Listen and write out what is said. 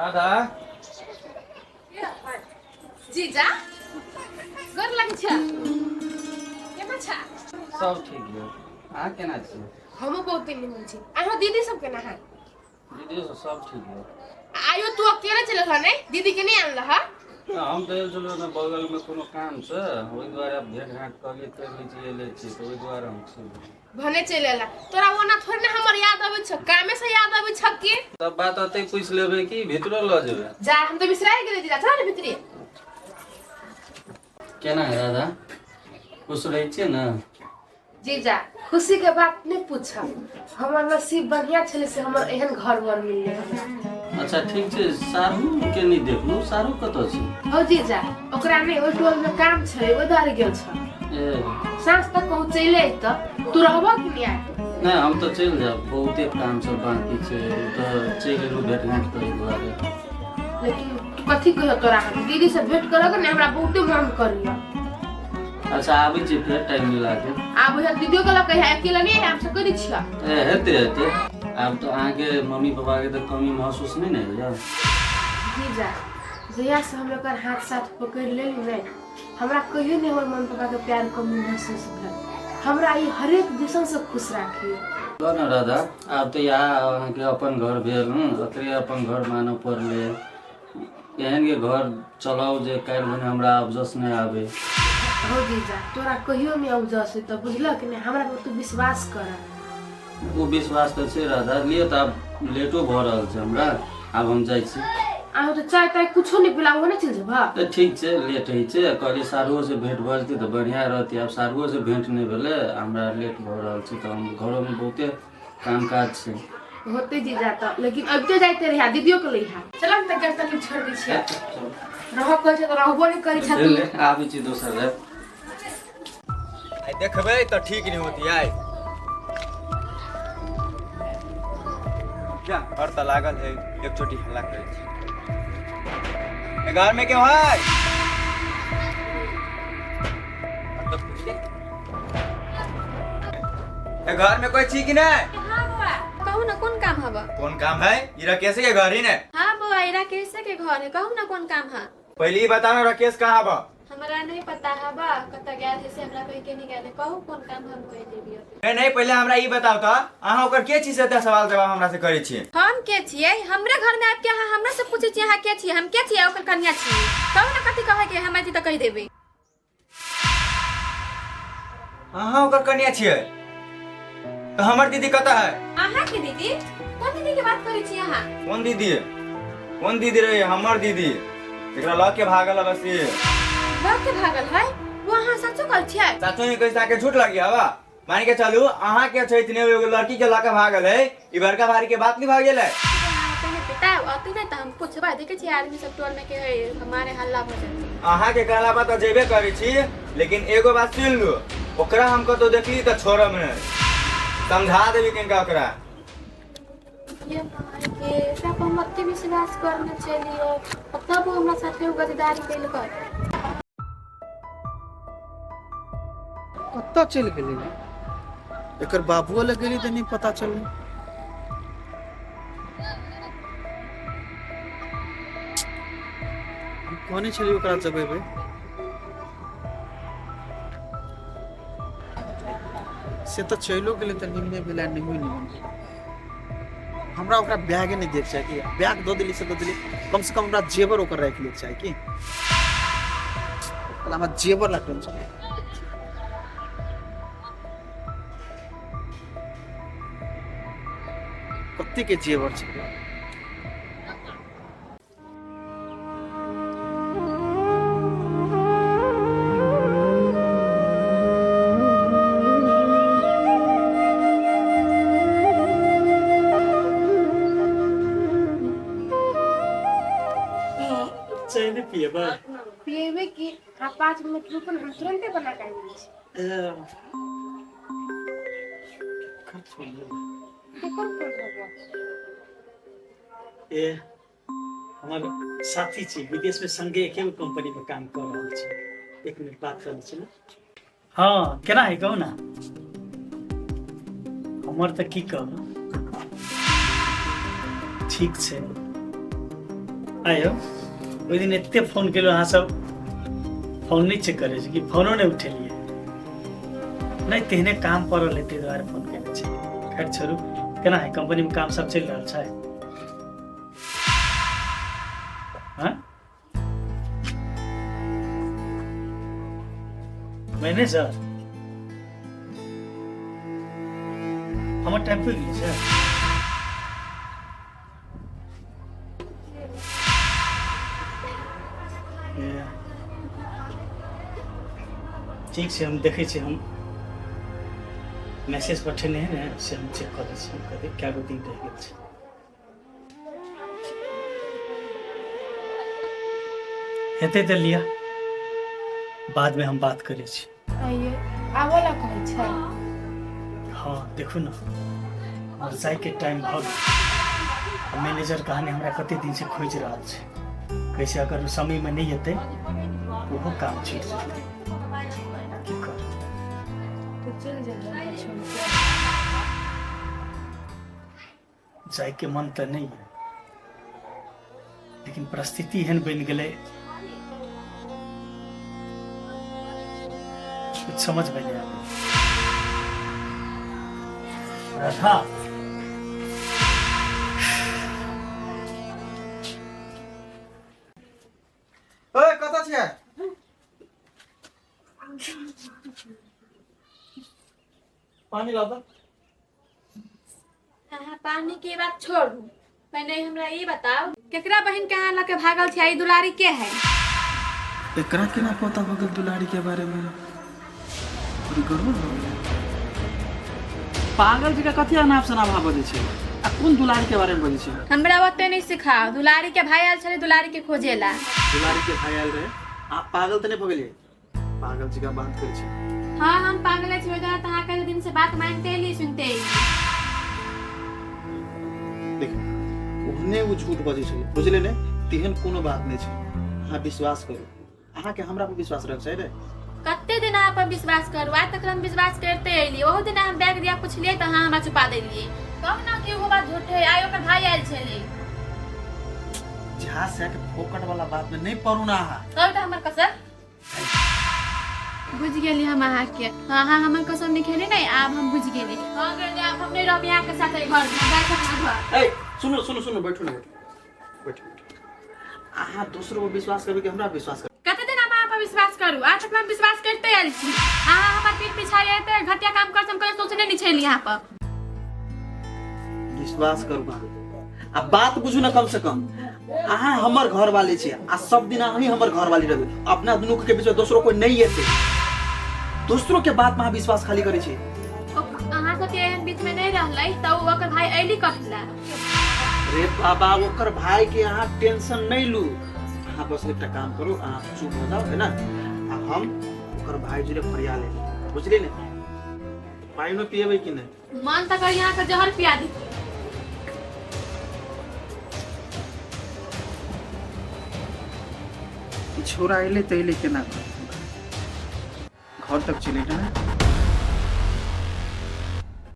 राधा। जीजा, गोर लगै छै। केना छ? सब ठीक है। अहाँ केना छी? हमहूँ बहुत निमन छी। अहाँ दीदी सब केना है? दीदी सब सब ठीक है। आयो तू अकेले चलल ह? नहीं, दीदी के नहीं आनल ह? हम तऽ आयल छलहुँ ने बगलमे कोनो काम से, ओहि दुआरे भेंट घाँट कहलियै कर लै छी, एले छी तऽ ओहि दुआरे हम छी। भने चलि एला। तोरा ओना थोड़े ने हमर याद अबै छ, कामे से याद अबै छ की? तब बात अतै पूछि लेबै कि भीतरो लऽ जेबै? जा, हम तऽ बिसराइ गेलै जीजा, चल ने भीतरी। केना है राधा, खुश रहै छियै ने? जीजा, खुशी के बात नहीं पूछ, हमर नसीब बढ़िया छलै से हमर एहन घर वर मिललै हमरा। अच्छा ठीक छै। सारू के नहि देखलू, सारू कतऽ छै? हौ जीजा, ओकरा नहि ओहि टोल में काम छै, ओहि दुआरे गेल छ। ए। साँझ तक कहूँ चलि अयतऽ। तू रहबऽ कि नहि आइ? नहि, हम तऽ चलि जायब, बहुते काम सब बाँकी छै, तऽ चलि एलहुँ भेट घाँट करै दुआरे। लेकिन तू कथी कहियो तोरा, हम दीदी से भेंट करऽ के ने हमरा बहुते मन करिया। अच्छा, आबै छी फेर टाइम मिला के। आब है दीदियो के लऽ कहिया, अकेला नहीं आब सकै नहीं छिया। ए, हेतै हेतै। आब तऽ अहाँके मम्मी पापाके तऽ कमी महसूस नहि ने होइया? जीजा, जहिया से हम एकर हाथ साथ पकड़ि लेली ने, हमरा कहियो नहि हमर मम्मी पापा के प्यार कमी महसूस भेल। हमरा ई हरेक दिसन से खुश राखिए। ल ने राधा, आब तऽ इएह अहाँके अपन घर भेल। हूँ, एकरे अपन घर मानऽ पड़लै। एहन के घर चलाउ जे काल्हि भने हमरा अफसोस नहि आबे। हो जीजा, तोरा कहियो नहि अफसोस हेतौ, बुझलह कि नहि? हमरा पर तू विश्वास कर। ओ विश्वास तऽ छै राधा। लिअ तऽ, आब लेटो भऽ रहल छै हमरा, आब हम जाइ छी। अहाँ तऽ चाय ताय कुछो नहि पिला, ओहो नहि चलि जेबह? तऽ ठीक छै, लेट होइ छै। कहलियै सारुओसँ भेँट भऽ जेतै तऽ बढ़िआँ रहतै। आब सारुओसँ भेँट नहि भेलै, हमरा लेट भऽ रहल छै, तऽ हम घरोमे बहुते काम काज छै। होते जीजा, तऽ लेकिन अबिते जाइते रहिया, दीदियो के लइहा। चल ने तऽ गेट तक छोड़ दै छियै। रह कहै छै तऽ रहबो नहि करै छै तू। आबै छी दोसर बेर। आइ देखबै तऽ ठीक नहि होती आइ। जा घर तऽ लागल है, एक चोटी हल्ला करै छी। ए, घर में क्यों है? ए, घर में कोई छी कि नहीं? हाँ बौआ, कहू ना कोन काम हबा? कौन काम है? ई राकेश के घर ही ने? हाँ बौआ, ई राकेश के घर है। कहू ना कोन काम है? पहले ही बताओ ना, राकेश कहाँ बा? हमरा नहीं पता हबा, कतऽ गेल है से हमरा कहि के नहीं गेल है। कहू कोन काम हम कहि देबियो। नहीं नहीं, पहले हमरा ई बताओ तो अहाँ ओकर के छी से एते सवाल जवाब हमरा से करै छी? हम के छियै? हमरे घर में आबि के अहाँ हमरा से पूछै छियै अहाँ के छियै? हम के छियै? ओकर कन्या छियै। कहू ना कथी कहै के, हम अथी तऽ कहि देबै। अहाँ ओकर कन्या छियै तऽ हमर दीदी कतऽ है? अहाँ के दीदी? कोन दीदी के बात करै छी अहाँ? कोन दीदी? कोन दीदी रहे? हमर दीदी एकरा लऽ के भागल है बस। लऽ के भागल है? वो अहाँ सचो कहै छियै? सचो नहीं कहै, के झूठ लगी हवा? मान के चलू अहाँ के छै इतने एगो लड़की के लऽ के भागल है, ई बड़का भारी के बात नहीं भाग गेलै। पिता अतु नहीं तऽ हम पूछबै। देखै छियै आदमी सब टोल में के है, हमारे हल्ला भऽ जेतै। अहाँ के कहला बात तऽ जेबे करै छी, लेकिन एगो बात सुन लू, ओकरा हम कतौ देखली तऽ छोड़ब नहि, समझा देबी कनिका ओकरा। ये माय के, एकरा पर हम अते विश्वास करने छलियै आ तब ओ हमरा साथे ओ गद्दारी केलकै। कतऽ चलि गेलै? एकर बाबुओ लग गेली तऽ नहि पता चललै। हम कहने छलियै ओकरा जबेबै से तऽ चलिओ गेलै तऽ निमने भेलै, नहियो निमन भेलै। हमरा ओकरा बैगे नहि दैके चाही कि बैग दऽ देली से दऽ देली, कम से कम हमरा जेवर ओकर राखि लैके चाही कि हमरा जेवर ला टेंशन। कते के जेवर छै? चाय नहि पियबै? पिएबे की। हाँ, 5 मिनट रुकू ने, हम तुरंते बना के आबि छी। केकर फोन होबो? ए, हमर साथी छी, विदेशमे संगे एके गो कंपनीमे काम कऽ रहल छी। एक मिनट बात करै छी ने। हँ, केना है कहू ना? हमर तऽ की कहू, ठीक छै। आयो ओहि दिन एते फोन केलहुँ अहाँ सब फोन नहि चेक करै छी कि फोनो नहि उठेलियै नहि तेहने काम पड़ल है ताहि दुआरे फोन केने छी। खैर छोड़ू, केना है कंपनी में काम सब चलि रहल छै? हाँ मैनेजर हमर टाइम पुरि गेलै सर। ठीक छै, हम देखै छियै, हम मैसेज पठेने है ने से हम चेक कऽ दै छियै कते कए गो दिन रहि गेल छै। हेतै तऽ लिअ, बादमे हम बात करै छी। आइए आबऽ ला कहै छै? हँ देखू ने, हमर जाइके टाइम भऽ गेल। मैनेजर कहानी हमरा कते दिनसँ खोजि रहल छै, कैसे अगर समयमे नहि एतै ओहो काम छूटि जेतै। की करू? तऽ चलि जेबै छोड़ि के? जाइके मन तऽ नहि है, लेकिन परिस्थिति एहन बनि गेलै कुछ समझ में नहीं आबै। राधा, ओए कतऽ छियै? पानी लाउ तऽ। अहाँ पानी के बात छोड़ू, पहले हमरा ई बताउ केकरा बहिन के अहाँ लके भागल छी? ई दुलारी के है? एकरा केना पता भऽ गेल दुलारी के बारे में? बड़ी गड़बड़ भऽ गेलै। पागल जकाँ कथी अनाप शनाप अहाँ बजै छियै आ कोन दुलारी के बारे में बजै छियै? हमरा ओते नहीं सिखाओ। दुलारी के भाई आयल छलै दुलारी के खोजेला। दुलारी के भाई आयल रहे? अहाँ पागल तऽ नहि भऽ गेलियै? पागल जकाँ बात करै छै। हाँ हम पागले छी, ओहि दुआरे तऽ अहाँके दिन से बात मानिते एली सुनते एली। देख, ओहने ओ झूठ बजै छलै, बुझलियै ने? तेहन कोनो बात नहि छै, अहाँ विश्वास करू। अहाँके हमरा पर विश्वास रहक चाही रे। कते दिन अहाँ पर विश्वास करू? आइ तक हम विश्वास करते एली। ओहो दिन हम बैग दिया पुछलियै तऽ अहाँ हमरा छुपा देलियै। कहू ना कि ओहो बात झूठ है? आइ ओकर भाई आयल छलै। झा से के फोकट वाला बात में नहीं पड़ू ना अहाँ। कहू तऽ हमर कसम। बुझि गेली हम अहाँके। हाँ हाँ हमर कसम नहीं खेली नहीं, आब हम बुझि गेली। हाँ गेली, आब हम नहीं रहब यहाँ के साथ एहि घर में, जाइ अपना घर। ए सुनो सुनो सुनो, बैठू ना, बैठू बैठू बैठू। अहाँ दोसरो पर विश्वास करबै कि हमरा पर विश्वास करबै? कते दिन हम अहाँ पर विश्वास करू? आज तक हम विश्वास करते आयल छी, अहाँ हमर पीठ पीछा एते घटिया काम कर हम कहियो सोचने नहीं छली यहाँ पर। विश्वास करू अहाँ आ बात बुझू ना, कम से कम अहाँ हमर घर वाले छी आ सब दिन अहीं हमर घर वाली रहबै। अपना दुनू के बीच में दोसरो कोई नहीं एतै। दोसरो के बात में अहाँ विश्वास खाली करै छी। अहाँ सबके एहन बीच में नहीं रहलै तऽ ओ ओकर भाई अयली कथिला? रे बाबा, ओकर भाई के अहाँ टेंशन नहीं लू। अहाँ बस एकटा काम करू, अहाँ चुप हो जाओ है ना, आ हम ओकर भाई जुड़े फरिया लेब, बुझलियै ने? पानिओ पिएबै कि नहि? मन तऽ करी अहाँके जहर पिया दी। ई छोरा अयलै तऽ अयलै केना? घर तक चलि एलै ने?